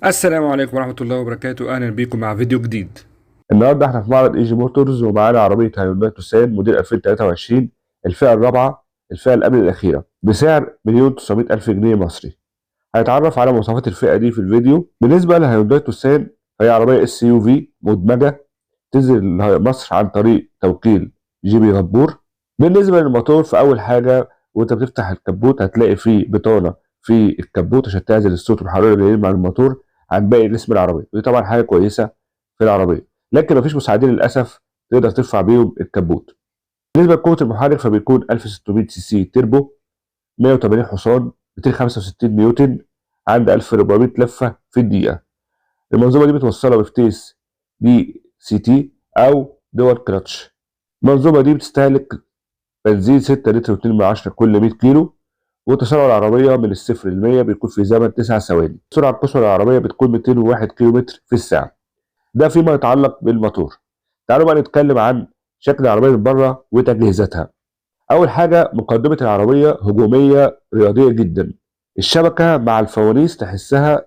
السلام عليكم ورحمة الله وبركاته. أهلا بيكم مع فيديو جديد. النهارده احنا في معرض ايجي موتورز ومعانا عربية هيونداي توسان موديل 2023، الفئة الرابعه، الفئة اللي قبل الاخيره، بسعر 1,900,000 جنيه مصري. هنتعرف على مواصفات الفئة دي في الفيديو. بالنسبة لهيونداي توسان فهي عربية SUV مدمجه تنزل مصر عن طريق توكيل جي بي غبور. بالنسبة للموتور، فاول حاجة وانت بتفتح الكبوت هتلاقي فيه بطانه في الكبوت عشان تعزل الصوت والحرارة اللي جايين مع الموتور عن باقي جسم العربيه، ودي طبعا حاجة كويسة في العربيه، لكن مفيش مساعدين للاسف تقدر ترفع بيهم الكبوت. بالنسبة لقوه المحرك فبيكون 1600 سي سي تربو، 180 حصان، 265 نيوتن، عند 1400 لفه في الدقيقه. المنظومة دي متوصله بفتيس DCT او dual clutch. المنظومة دي بتستهلك بنزين 6 لتر و2 من 10 كل 100 كيلو، وتسارع العربية من الصفر لل 100 بيكون في زمن 9 ثواني. السرعة القصوى للعربية بتكون 201 كيلو متر في الساعة. ده فيما يتعلق بالموتور. تعالوا بقى نتكلم عن شكل العربية من بره وتجهيزاتها. أول حاجة، مقدمة العربية هجومية رياضية جدا. الشبكة مع الفوانيس تحسها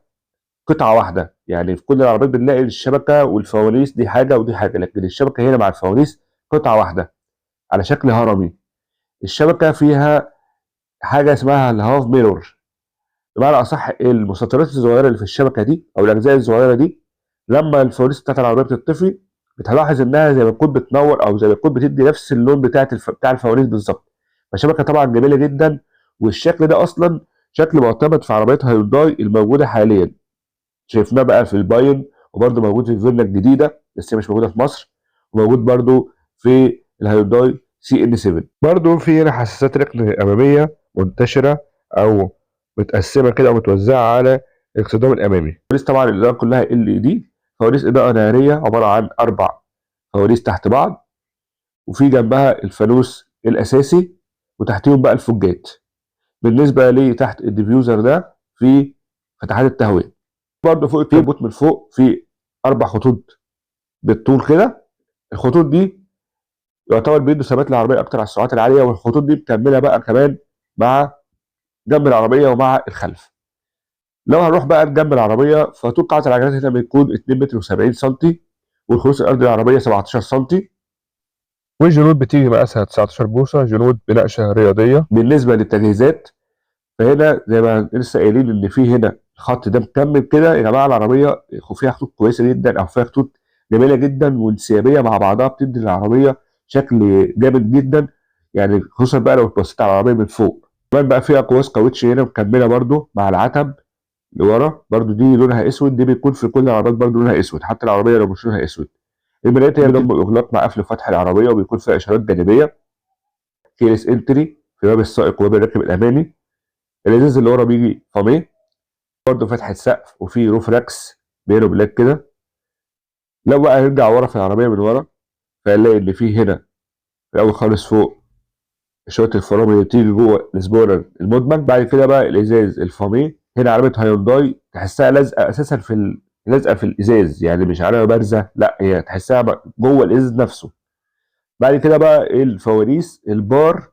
قطعة واحدة، يعني في كل العربيات بنلاقي الشبكة والفوانيس دي حاجة ودي حاجة، لكن الشبكة هنا مع الفوانيس قطعة واحدة على شكل هرمي. الشبكة فيها حاجة اسمها ال half mirror، بمعنى أصح المستطيلات الصغيرة اللي في الشبكة دي أو الأجزاء الصغيرة دي لما الفوانيس بتاعت العربية بتطفي بتلاحظ انها زي ما تكون بتنور او زي ما تكون بتدي نفس اللون بتاع الفوانيس بالظبط. فشبكه طبعا جميلة جدا، والشكل ده اصلا شكل معتمد في عربيات هيونداي الموجودة حاليا. شايفناه بقى في الباين، وبرده موجود في الفيرنا الجديدة بس هي مش موجودة في مصر، وموجود برده في الهيونداي CN 7. برده في هنا حساسات ركن امامية منتشرة او متقسمه كده ومتوزعه على الاكسدام الامامي. فوانيس طبعا الاضاءة كلها LED، فوانيس اضاءه نارية عبارة عن 4 فوانيس تحت بعض، وفي جنبها الفانوس الاساسي وتحتيهم بقى الفوجات. بالنسبة لتحت ال diffuser ده في فتحات التهويه. برضه فوق الكبوت من فوق في 4 خطوط بالطول كده. الخطوط دي يعتبر بيدوا ثبات للعربية اكتر على السرعات العاليه، والخطوط دي مكملة بقى كمان مع جنب العربية ومع الخلف. لو هنروح بقى لجنب العربية فطول قاعدة العجلات هنا بيكون 2 متر و70 سم، والخروص الارضي للعربية 17 سم، والجنود بتيجي مقاسها 19 بوصة، جنود بنقشة رياضية. بالنسبة للتجهيزات فهنا زي ما لسه قايلين ان في هنا الخط ده مكمل كده يا جماعة. العربية فيها خطوط كويسة جدا او فيها خطوط جميلة جدا وانسيابيه مع بعضها، بتدي للعربية شكل جامد جدا، يعني خصوصا بقى لو بصيت على العربية من فوق. كمان بقى فيها اقواس كاوتش هنا مكملة برده مع العتب لورا، برده دي لونها اسود، دي بيكون في كل العربيات برده لونها اسود حتى العربية لو مش لونها اسود. المرايات هي ضم الاغلاق مع قفل وفتح العربية، وبيكون فيها اشارات جانبيه، keyless entry في باب السائق وباب الراكب الامامي. الازاز اللي ورا بيجي فاميه، برده فتحه سقف، وفي roof racks piano black كده. لو بقى هنرجع ورا في العربية من ورا فهنلاقي ان في هنا في الاول خالص فوق اشارة الفرامل اللي بتيجي جوه ال spoiler المدمج. بعد كده بقى الازاز الفاميه، هنا علامة هيونداي تحسها لازقه اساسا لازقه في الازاز، يعني مش علامة بارزة، لا هي تحسها جوه الازاز نفسه. بعد كده بقى الفوانيس البار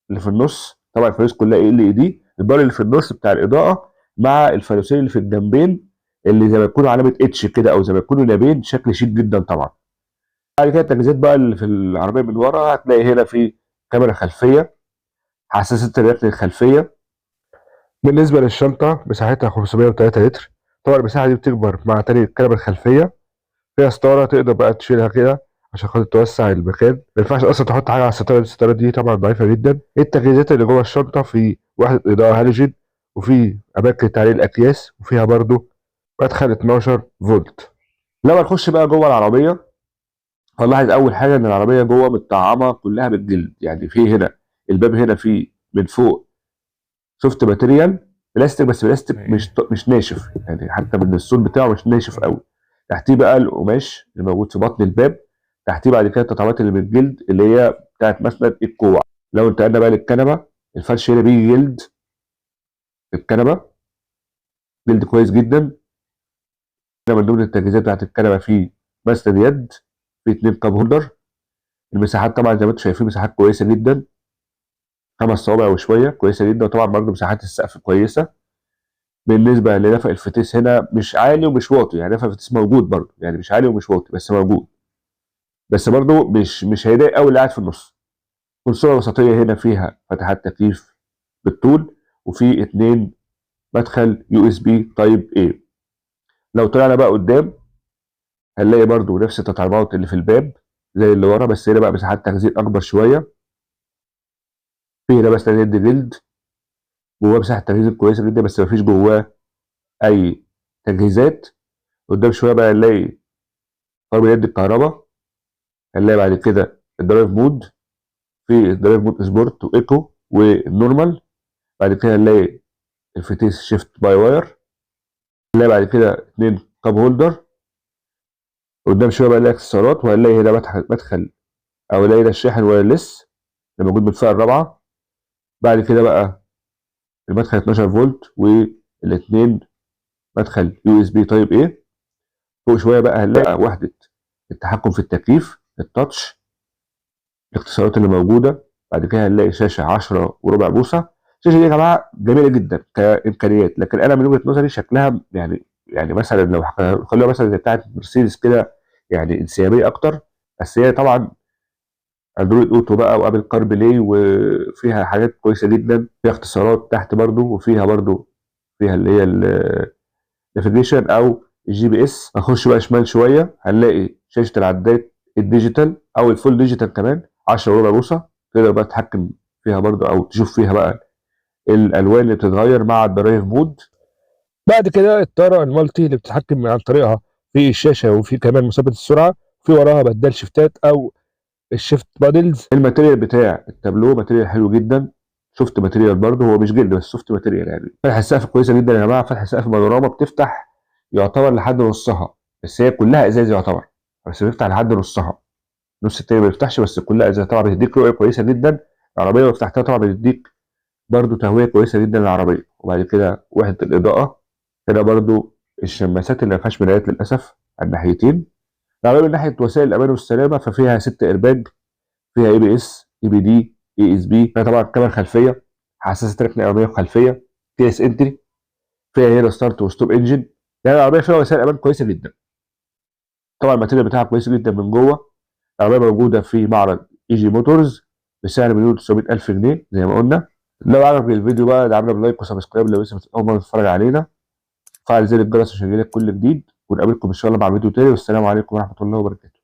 اللي في النص، طبعا الفوانيس كلها LED، البار اللي في النص بتاع الاضاءة مع الفانوسين اللي في الجنبين اللي زي ما يكونوا علامة H كده او زي ما يكونوا نابين، شكل شيك جدا طبعا. بعد كده التجهيزات بقى اللي في العربية من ورا، هتلاقي هنا في كاميرا خلفية، حساسات الركن الخلفية. بالنسبة للشنطه مساحتها 503 لتر، طبعا المساحة دي بتكبر مع تاني الكنبة الخلفية. فيها ستارة تقدر بقى تشيلها كده عشان خاطر توسع المكان، ما ينفعش اصلا تحط حاجة على الستارة دي، الستارة دي طبعا ضعيفة جدا. التجهيزات اللي جوه الشنطة في وحده اضاءه هالوجين، وفي اماكن تعليق الاكياس، وفيها برضو مدخل 12 فولت. لما نخش بقى جوه العربية هنلاحظ اول حاجة ان العربية جوه متطعمه كلها بالجلد، يعني في هنا الباب هنا في من فوق soft material بلاستيك، بس بلاستيك مش ناشف، يعني حتى من الصوت بتاعه مش ناشف قوي. تحتيه بقى القماش اللي موجود في بطن الباب، تحتيه بعد كده التطعيمات اللي من الجلد اللي هي بتاعت مسند الكوع. لو انتقلنا بقى للكنبه، الفرش هنا بيجي جلد، الكنبة جلد كويس جدا. هنا من ضمن التجهيزات بتاعت الكنبة في مسند يد، في 2 cup holder. المساحات طبعا زي ما انتم شايفين مساحات كويسة جدا، 5 صوابع وشوية كويسة جدا، وطبعا برضه مساحات السقف كويسة. بالنسبة لنفق الفتيس هنا مش عالي ومش واطي، يعني نفق الفتيس موجود برضه، يعني مش عالي ومش واطي بس موجود، بس برضه مش هيضايق قوي اللي قاعد في النص. كونسولة وسطية هنا فيها فتحات تكييف بالطول، وفي 2 مدخل USB type A. لو طلعنا بقى قدام هنلاقي برضو نفس التطعيمات اللي في الباب زي اللي ورا، بس هنا بقى مساحات تخزين اكبر شوية. في هنا بس يد جلد، جواه مساحة تخزين كويسة جدا، بس مفيش جواه اي تجهيزات. قدام شوية بقى هنلاقي فرمل يد الكهرباء، هنلاقي بعد كده ال drive mode، في ال drive mode sport و eco وال normal. بعد كده هنلاقي الفتيس shift by wire، هنلاقي بعد كده 2 cup holder. قدام شوية بقى نلاقي اكسسوارات، وهنلاقي هنا مدخل او نلاقي ده الشاحن wireless اللي موجود بالفئه الرابعة. بعد كده بقى المدخل 12 فولت والاثنين مدخل USB type A. فوق شوية بقى هنلاقي وحده التحكم في التكييف ال touch، الاختصارات اللي موجودة. بعد كده هنلاقي شاشة 10.25 بوصه. الشاشة دي يا جماعة جميلة جدا كامكانيات، لكن انا من وجهه نظري شكلها يعني مثلا لو خلوها مثلا زي بتاعه مرسيدس كده، يعني انسيابيه اكتر. بس هي طبعا Android Auto بقى و Apple CarPlay، وفيها حاجات كويسة جدا، فيها اختصارات تحت برضو، وفيها برضو اللي هي ال navigation او ال GPS. هنخش بقى شمال شوية هنلاقي شاشة العداد ال digital او ال full digital كمان 10.25 بوصه، تقدر بقى تتحكم فيها برضو او تشوف فيها بقى الالوان اللي بتتغير مع ال drive mode. بعد كده الطاره ال multi اللي بتتحكم عن طريقها في الشاشة، وفي كمان مثبت السرعة، في وراها paddle shift ات او ال shift paddles. ال material بتاع التابلو material حلو جدا، soft material برضه، هو مش جلد بس soft material. يعني فتحه السقف كويسة جدا يا جماعة، فتحه السقف بانوراما بتفتح يعتبر لحد نصها، بس هي كلها ازاز يعتبر، بس بيفتح لحد نصها، النص التاني ما بيفتحش، بس كلها ازاز. طبعا بتديك رؤية كويسة جدا العربية، لو فتحتها طبعا بتديك برضه تهوية كويسة جدا للعربية. وبعد كده وحده الاضاءة هنا برضه، الشماسات اللي ما فيهاش مرايات للاسف على الناحيتين. العربية من ناحية وسائل الامان والسلامة ففيها 6 ايرباج، فيها اي بي اس، اي بي دي، اي اس بي، فيها طبعا كاميرا خلفية، حساسة ركنه امامية وخلفيه، keyless entry، فيها هنا start و stop engine. يعني العربية فيها وسائل امان كويسة جدا. طبعا ال material بتاعها كويس جدا من جوه. العربية موجودة في معرض ايجي موتورز بسعر 1,900,000 جنيه زي ما قلنا. لو عجبك الفيديو بقى دعمنا ب like و subscribe لو لسه اول مرة تتفرج علينا، فعل زر الجرس عشان يجيلك كل جديد، ونقابلكم ان شاء الله مع فيديو تاني. والسلام عليكم ورحمة الله وبركاته.